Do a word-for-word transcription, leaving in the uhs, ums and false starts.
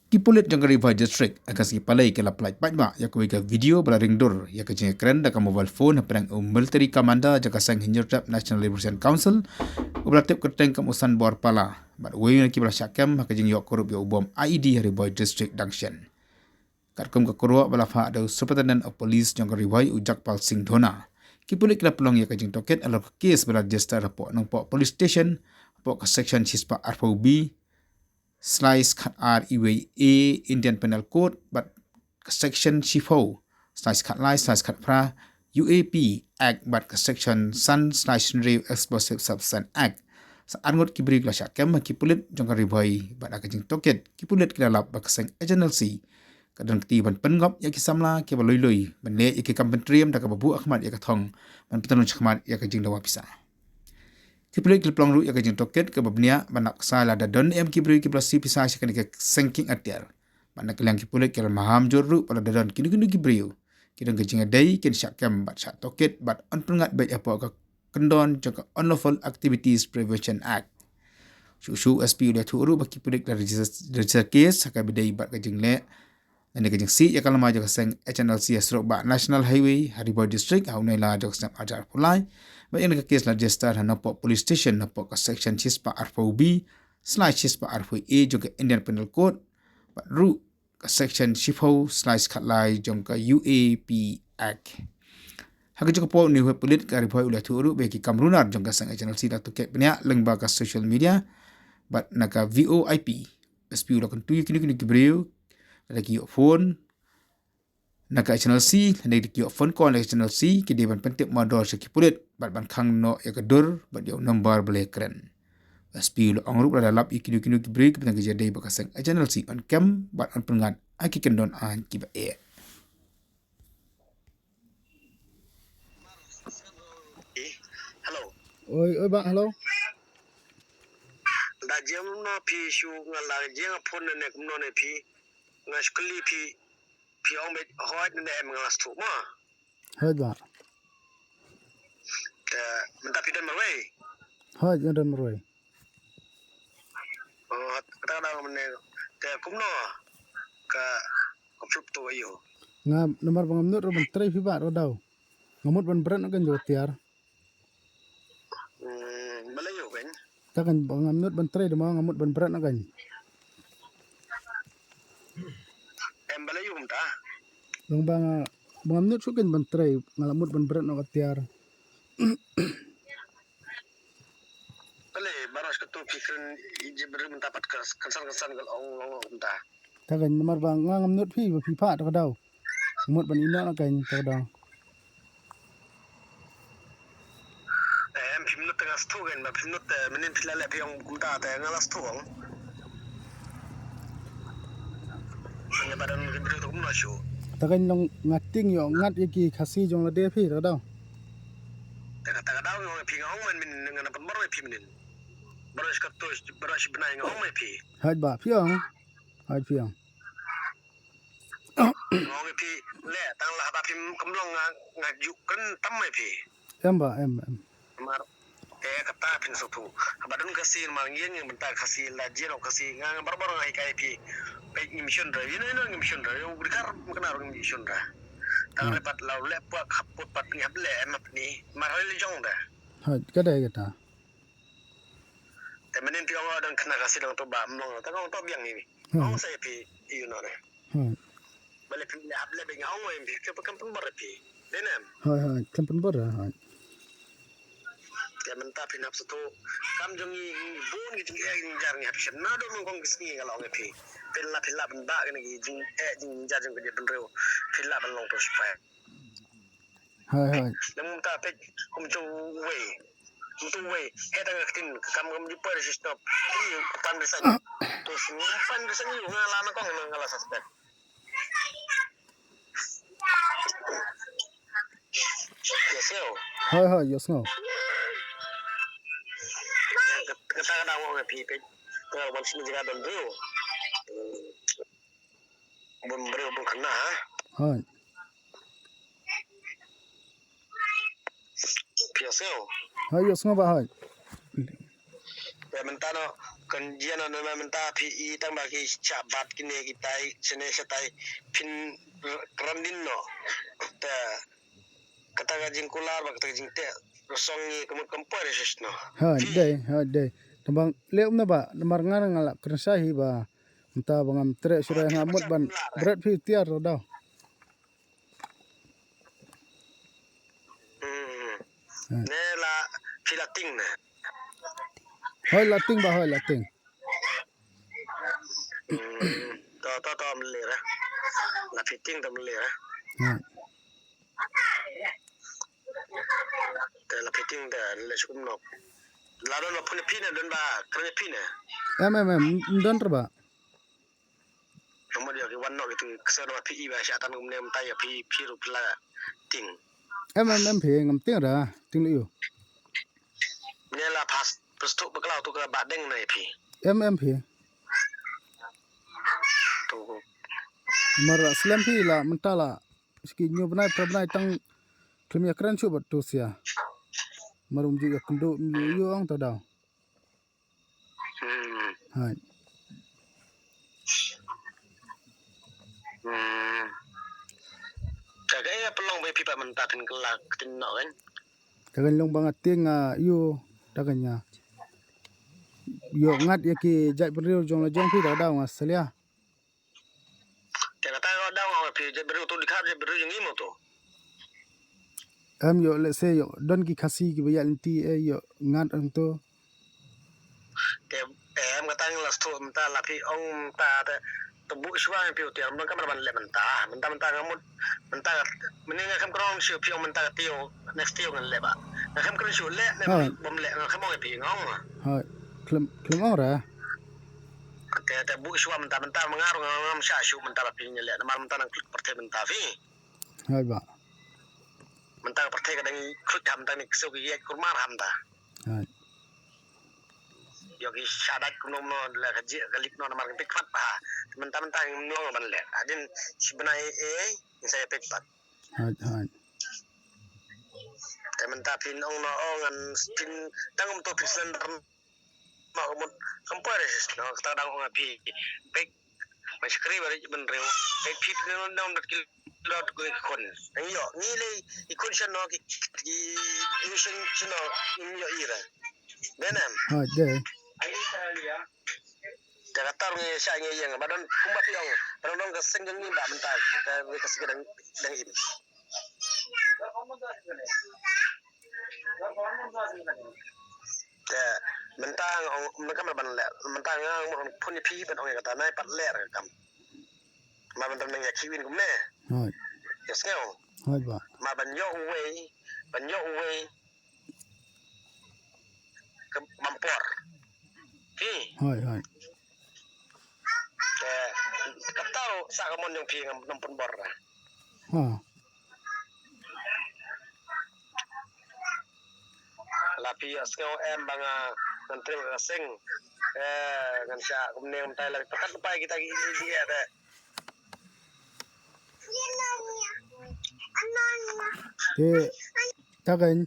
Ki pulit jong ka Ri Bhoi District ha ka sngi Palei ki la pyllait paidbah ïa kawei ka video ba la ring dur ïa ka jingkren da ka mobile phone hapdeng u military commander jong ka seng Hynñiewtrep National Liberation Council, uba la tip kyrteng kum u Sanbor Pala, bad uwei na kiba la shah kem ha ka jingïoh kurup ïa u bom I E D ha Ri Bhoi District dang shen. Katkum ka kyrwoh ba la phah da u Superintendent of Police jong ka Ri Bhoi, u Jagpal Singh Dhona, ki pulit ki la pynlong ïa ka jingtohkit halor ka case ba la register hapoh Nongpoh Police Station hapoh ka section shispah arphew B slash khat ar iwei A Indian Penal Code bad ka section shiphew slash khat lai slash khat phra U A P Act bad ka section san slash hynriew Explosive Substance Act. Sa arngut ki briew ki la shah kem ha ki pulit jong ka Ri Bhoi bad ha ka jingtohkit ki pulit ki la lap ba ka seng H N L C ka don kti ban pynngop ïa ki samla kiba lui lui ban leh ïa ki kam pyntriem da kaba buh khmat ïa ka thong ban pyntriem khmat ïa ka jingdawa pisa. Ki pulit ki la pynlong ruh ïa ka jingtohkit kaba bniah ban nap ksai lada don em ki briew kiba la siew pisa sha kane ka seng kieng atiar. Bad na ka liang ki pulit ki la maham jur ruh ba lada don kino kino ki briew ki don ka jingïadei kin shah kem bad shah tohkit bad yn pynngat beit hapoh ka kyndon jong ka Unlawful Activities Prevention Act. Shuh shuh S P u la ïathuh ruh ba ki pulit ki la register, register case ha kaba ïadei bad ka jingleh lane ka jingsih ïa ka lama jong ka seng H N L C ha surok bah National Highway ha Ri Bhoi District ha u Nailar jong ka snem arhajar arphew lai. Bad ïa kane ka case la register ha Nongpoh Police Station hapoh ka section shispah arphew B slash shispah arphew A jong ka Indian Penal Code bad ruh ka section shiphew slash khat lai jong ka U A P Act. Ha kajuh ka por une u heh pulit ka Ri Bhoi u la ïathuh ruh ba ki kam runar jong ka seng H N L C la tohkit bniah lyngba ka social media bad na ka V O I P. S P u la kyntu ïa kino kino ki briew lada ki ïoh phone na ka H N L C lane ki ïoh phone call na ka H N L C ki dei ban pyntip mardor sha ki pulit bad ban khang noh ïa ka dur bad ïa u nombar ba la kren. S P u la ong ruh ba lada lap ïa kino kino ki briew kiba don ka jingïadei bad ka seng H N L C yn kem bad yn pynngat ha ki kyndon aiñ kiba eh. Hello. Oi, oi, bah, hello. Da jem no phi shu nga la jeng phone ne kumno ne phi. Nga shu kylli phi, phi ong beit hooid ne em, nga la sngewthuh mo. Hooid, bah. Te mynta phi don marwei? Hooid, nga don marwei. Oh, kata ka daw mynne. Te kumno ka, ka phi pynthut ïa u? Nga namar ba ngam nud ruh ban trei phi bah ruh daw. Nga mut ban bret noh kein jong ka tiar. Hmm, balei ïa u kein? Ta kein ba ngam nud ban trei, dei ma nga mut ban bret noh kein. Em, balei ïa u mynta? Long ba nga, ba ngam nud shuh kein ban trei, nga la mut ban bret noh ka tiar. Balei baroh shi katto phi kren ïa jingbriew mynta pat ka kynsan kynsan ka long long mynta. Ta kein namar ba nga ngam nud phi ba phi phah ta ka daw. Mut ban ïeh noh na kein ta ka daw. Em, phim nud te nga sngewthuh kein, ba phim nud te mynnin phi la leh phi ong kumta te nga la sngewthuh ong. Nga ba don ki briew te kumno shuh. Ta kein long nga tieng ïoh ngat ïa ki Khasi jong lade phi ta ka daw. Te kata ka daw nga ong ïa phi nga ong mynnin nga na pynbor ïa phi mynnin. Baroh shi katto baroh shi bnai nga ong ïa phi. Hooid bah phi ong. Hooid phi ong. Nga ong ïa phi leh tang la haba phim kynmaw nga, nga ju kren tam ïa phi. Em bah, em, em. Namar eh kata phin sngewthuh. Haba don Khasi namar ngi ïeng mynta Khasi la jia noh Khasi nga, nga barabor nga hikai ïa phi. Peit ngim shun re, ïa no ïa no ngim shun re, ïa u Dkhar Muknar ngim shun re. Tang re pat la u leh pua khap put pat ngi hap leh em hap ni. Mar hoi le jong re. Hooid, ka dei kata. Te mynnin phi ong don khynnah Khasi dang to ba mlong, te ong to biang ïa phi. Ong sa ïa phi ïa u noh re. Balei phi leh hap leh ba nga ong ïa phi, khlem pynbor ïa phi. Dei ne em? Hooid, hooid, khlem pynbor, hooid. Te mynta phin hap sngewthuh kam jong ngi, ngi bun ki jingeh jingjar ngi hap shem. Naduh nyngkong ki sngi nga la ong ïa phi. Phin lah, phin lah ban bah kine ki jingeh jingjar jong ka jaitbynriew. Phin lah ban long to sipai. Hooid, hooid. Nang mynta peit kum jong wei. Kum jong wei. Heh tang ka ktien ka kam kam ju poi da shi shnop. Ki pan resign. To shu pan resign ïa u nga la nyngkong nga la suspend. Ïohsngew. Hooid, hooid, ïohsngew. Kata ka dang ong ïa phi peit. Nga ban sngewthuh jingeh don briew. Bun briew bun khynnah, ha? Hooid. Phi ïohsngew? Hooid, ïohsngew bah, hooid. Te mynta noh, Kan jia na na mynta phi i tang ba ki cha bat kine ki tai, sene sa tai, phin r-, kran din no. Ta kata ka jingkular ba kata ka jingteh rasong ngi kam, kam poi resis no. Ha, dei, ha, dei. Tang ba leh um na ba, namar nga nga la kren sa hi ba. Mynta ba ngam treh shuh ruh nga mut ban bret phi tiar ruh daw. Hmm. Hmm. Ne la phi la ting ne. Hoi la ting ba, hoi la ting. Hmm. To, to, to, mlera. La phi ting to mlera. Hmm. Te la phi ting te le shukum nok. La don ba phone phi ne, don ba kren phi ne. Em, em, em, don ter ba. Nomor dia ki wan nok itu kesa ba phi i ba sha tan kumne mynta ïa phi, phi ruh phi la ting. Em, em, em, phi ngam ting ra, ting lu yu. Nia la pas, pas tu bakla tu ka ba deng na ïa phi. Em, em, phi. Tu. Mar slem phi la, mynta la. Ski nyu bnai, pra bnai tang klim ïa kren shu bat tu sia. Mar um ju ïa kendu, um ju yu ong ta daw. Hmm. Hai. Hmm. Ka ka ïa pelong ba phi pat mynta phin kelak tin nok kan. Ka kan long ba nga ting, ah, yu, ta kan ïa. Yu ngat ïa ki jait bynriew jong la jong phi ta daw nga selia. Te kata ka dang ong phi jait bynriew tu dikha jait bynriew jong ngi mo tu. Em ïoh lehse ïoh don ki Khasi kiba ïaid lynti eh ïoh ngat ong tu. Te em kata ngi la stu mynta la phi ong mynta te tu buh shuwa phi u tiar mynta ka ban leh mynta mynta mynta nga mut mynta mynta nga khlem kren shuh phi ong mynta ka tiew next tiew ngan leh ba nga khlem kren shuh leh ne bom leh nga khlem ong phi nga ong. Hai khlem khlem ong ra. Te te buh shuwa mynta mynta ma nga ruh ngam shah shuh mynta ba phi ngi leh namar mynta nang klik pyrthei mynta phi. Hai ba. Mynta ka pyrthei ka dang klik ha mynta ni ksew ki ïaid kurmar ha mynta. Hai. Ïoh ki shah dait kumno kumno la ka jia ka lik no namar ka pik pat ba. Mynta mynta ngim long ban leh. Hadien shi bnai ei ei ngin sa ïa pik pat. Hai hai. Te mynta phin ong no ong ngan phin tang um to phin slender. Ma ka mut kam poi re sis no kata dang ong phi bek ma shakri ba ri ban reu bek phi phi no dang dat ki lot ko ki khun. Nang ïoh ngi le ki khun sha no ki ki ki sha sha no ngi ïoh i ra. Dei nam? Ha dei. Te kata ngi sha ngi ïeng ba don kumba phi ong ba don ka seng ngi ba mynta ka ka seng dang dang im. Te mynta nga ong mynta ka ban leh mynta nga ong phone ïa phi ban ong ïa kata nai pat leh ka kam. Ma ban tang ïa kiwin kumne. Hoi. Ïa sngew. Hoi ba. Ma ban ïoh uwei ban ïoh uwei. Ka ban por. Hi. Hoi hoi. Te kata ruh sa ka mon jong phi ngam nang pynbor. Ha. La phi ïa sngew em ba nga ngan trei ka seng. Eh ngan sha kumne ngam tai la pyrkhat pai kita ki ki eh te. Te ta kan.